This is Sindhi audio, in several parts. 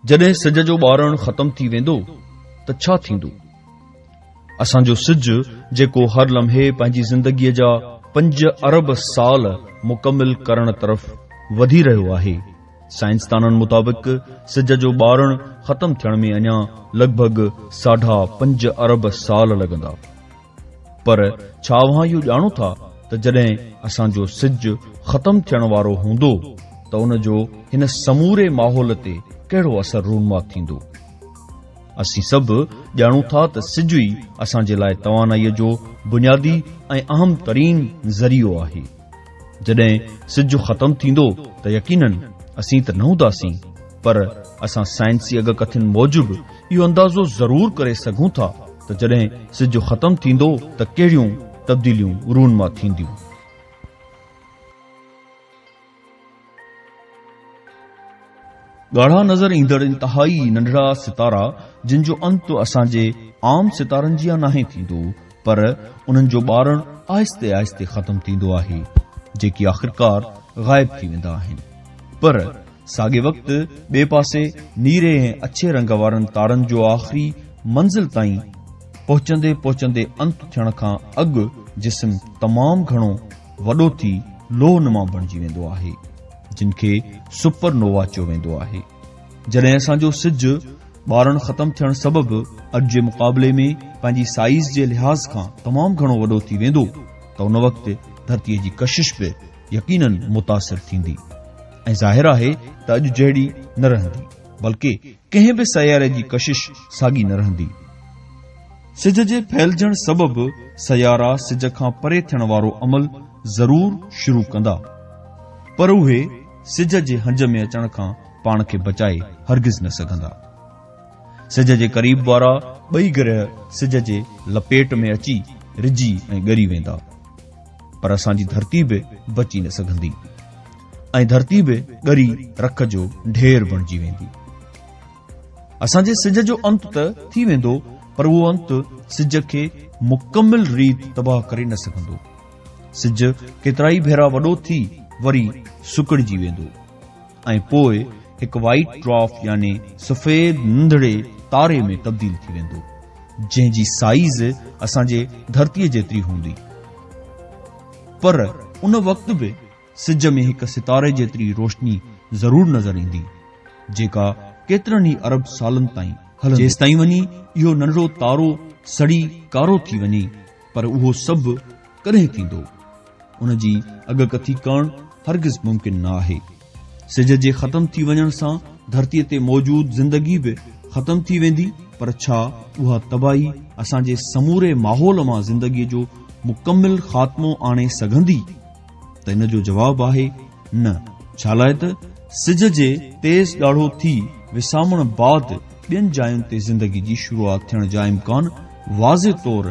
جڏهن سج جو ٻارڻ ختم ٿي ويندو ته ڇا ٿيندو؟ اسان جو سج جيڪو هر لمحي پنهنجي زندگيء جا پنج ارب سال مڪمل ڪرڻ طرف وڌي رهيو آهي. سائنسدانن مطابق سج جو ٻارڻ ختم ٿيڻ ۾ اڃا لڳ ڀڳ ساڍا پنج ارب سال لڳندا. پر ڇا اوهان اهو ڄاڻو ٿا ته جڏهن اسان جو سج ختم ٿيڻ وارو هوندو ته ان جو هن سموري ماحول تي ڪهڙو اثر رونما ٿيندو؟ اسين سڀ ڄاڻون ٿا ته سج ئي اسان جي لاء توانائيء جو بنيادي ۽ اهم ترين ذريعو آهي. جڏهن سج ختم ٿيندو ته يقينن اسين ته نه هونداسين پر اسان سائنسي اڳڪٿين موجب اهو اندازو ضرور ڪري سگهون ٿا ته جڏهن سج ختم ٿيندو ته ڪهڙيون تبديليون رونما ٿينديون. ڳاڙها نظر ايندڙ انتهائي ننڍڙا ستارا جن جو انت اسان جي عام ستارن جيان ناهي ٿيندو پر انهن جو ٻارڻ آهستي آهستي ختم ٿيندو آهي جيڪي آخرڪار غائب ٿي ويندا آهن پر ساڳي وقت ٻئي پاسي نيري ۽ اڇي رنگ وارن تارن جو آخري منزل تائين پهچندي پهچندي انت ٿيڻ کان اڳ جسم تمام گهڻو وڏو ٿي لوهه نما بڻجي ويندو آهي، جن کي سپر نووا چيو ويندو آهي. جڏهن اسان جو سج ٻارڻ ختم ٿيڻ سبب اڄ جي مقابلي ۾ پنهنجي سائيز جي لحاظ کان تمام گهڻو وڏو ٿي ويندو ته ان وقت ڌرتيء جي ڪشش به يقينن متاثر ٿيندي ۽ ظاهر آهي ته اڄ جهڙي نه رهندي بلڪه ڪنهن به سياري جي ڪشش ساڳي نه رهندي. سج جي ڦهلجڻ سبب سيارا سج کان پري ٿيڻ وارو عمل ضرور شروع ڪندا، پر اهي سج جي هنج ۾ اچڻ کان پاڻ کي بچائي هرگز نه سگهندا. سج جي قريب وارا ٻئي گرهه سج جي لپيٽ ۾ اچي رجي ۽ ڳري ويندا، پر اسان جي ڌرتي به بچي نه سگهندي ۽ ڌرتي به ڳري رک جو ڍير بڻجي ويندي. اسان جي سج جو انت ته ٿي ويندو پر اهو انت سج کي مڪمل ريت تباهه ڪري نه سگهندو. سج ڪيترائي ڀيرا وڏو ٿي وري سڪڙجي ويندو ۽ پوء هڪ وائيٽ ڊوارف يعني سفيد ننڍڙي تاري ۾ تبديل ٿي ويندو جنهن جي سائيز اسان جي ڌرتيء جيتري هوندي. پر ان وقت به سج ۾ هڪ ستاري جيتري روشني ضرور نظر ايندي، جيڪا ڪيترن ئي ارب سالن تائين هلندي. جيستائين وڃي اهو ننڍڙو تارو سڙي ڪارو ٿي وڃي، پر اهو سڀ ڪڏهن ٿيندو؟ ان جي اڳڪٿي ڪرڻ هرگز ممڪن نه آهي. سج جي ختم ٿي وڃڻ سان ڌرتيء تي موجود زندگي به ختم ٿي ويندي، پر ڇا اها تباهي اسان جي سموري ماحول مان زندگيء جو مڪمل خاتمو آڻي سگهندي؟ ته ان جو جواب آهي نه، ڇالاء ته سج جي تيز ڳاڙهو ٿي وسامڻ بعد ٻين جاين تي زندگي جي شروعات ٿيڻ جا امڪان واضح طور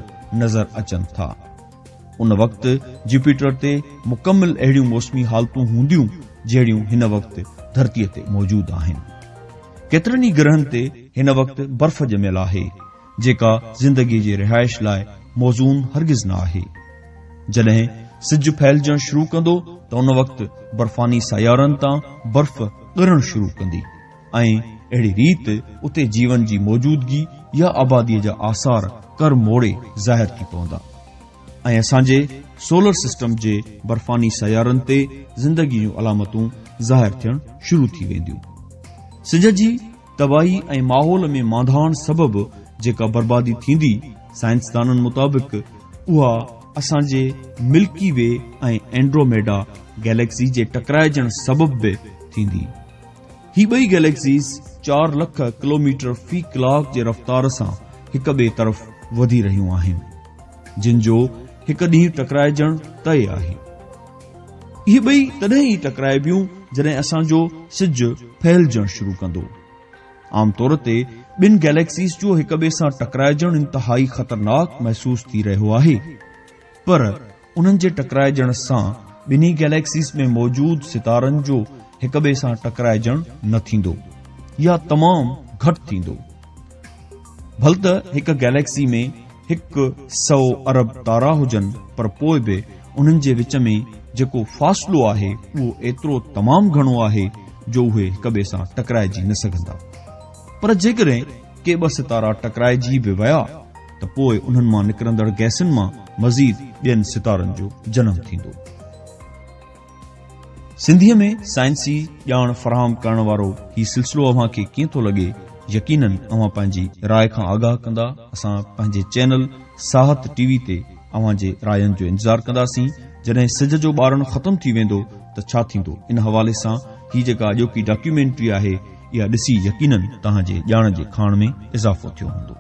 نظر اچن ٿا. ان وقت جوپيٽر تي مڪمل اهڙيون موسمي حالتون هونديون جهڙيون هن وقت ڌرتيء تي موجود آهن. ڪيترن ئي گرهن تي هن وقت برف ڄميل آهي. جيڪا زندگيء جي رهائش لاء موزون هرگز نه آهي. جڏهن سج ڦهلجڻ شروع ڪندو ته ان وقت برفاني سيارن تان برف ڳرڻ شروع ڪندي ۽ اهڙي ريت اتي جيون جي موجودگي يا آباديء جا آثار ڪر موڙي ظاهر ٿي پوندا ۽ اسان جي سولر سسٽم جي برفاني سيارن تي زندگيء جون علامتون ظاهر ٿيڻ شروع ٿي وينديون. سج جي تباهي ۽ ماحول ۾ مانڌاڻ سبب جيڪا بربادي ٿيندي، سائنسدانن مطابق اها اسان جي ملڪي وي ۽ اينڊروميڊا گيليڪسي جي ٽڪرائجڻ سبب به ٿيندي. هي ٻئي گيليڪسيز چار لک ڪلوميٽر في ڪلاڪ جي رفتار سان هڪ ٻئي طرف وڌي رهيون آهن، جن جو هڪ ڏينهن ٽڪرائجڻ طئي آهي. اهي ٻئي تڏهن ئي ٽڪرائبيون جڏهن اسان جو سج ڦهلجڻ شروع ڪندو. عام طور تي ٻن گيليڪسيز جو هڪ ٻئي سان ٽڪرائجڻ انتهائي خطرناڪ محسوس ٿي رهيو آهي پر انهن جي ٽڪرائجڻ سان ٻنهي گيليڪسيز ۾ موجود ستارن جو هڪ ٻئي سان ٽڪرائجڻ نه ٿيندو يا تمام گهٽ ٿيندو. ڀل ته هڪ گيليڪسي ۾ هڪ سئو ارب تارا هجن پر پوء به انهن جي وچ ۾ جيڪو فاصلو آهي اهو ايترو تمام گهڻو آهي جو اهي هڪٻئي سان ٽڪرائجي نه سگهندا. پر جيڪڏهن ڪي ٻه ستارا ٽڪرائجي به ويا ته پوء انهن مان نڪرندڙ گئسن مان مزيد ٻين ستارن جو جنم ٿيندو. سنڌيء ۾ سائنسي ڄاڻ فراهم ڪرڻ وارو هي سلسلو اوهان کي ڪيئن ٿو لڳي يقينن اوهان پنهنجي راء کان آگاهه ڪندا اسان پنهنجي چينل ساهت ٽي وي تي اوهان جي راين جو انتظار ڪنداسين جڏهن سج جو ٻارڻ ختم ٿي ويندو ته ڇا ٿيندو ان حوالي سان هي جيڪا اڄوڪي ڊاڪيومينٽري آهي اها ڏسي يقينن توهان جي ڄاڻ جي کاڻ ۾ اضافو ٿيو هوندو.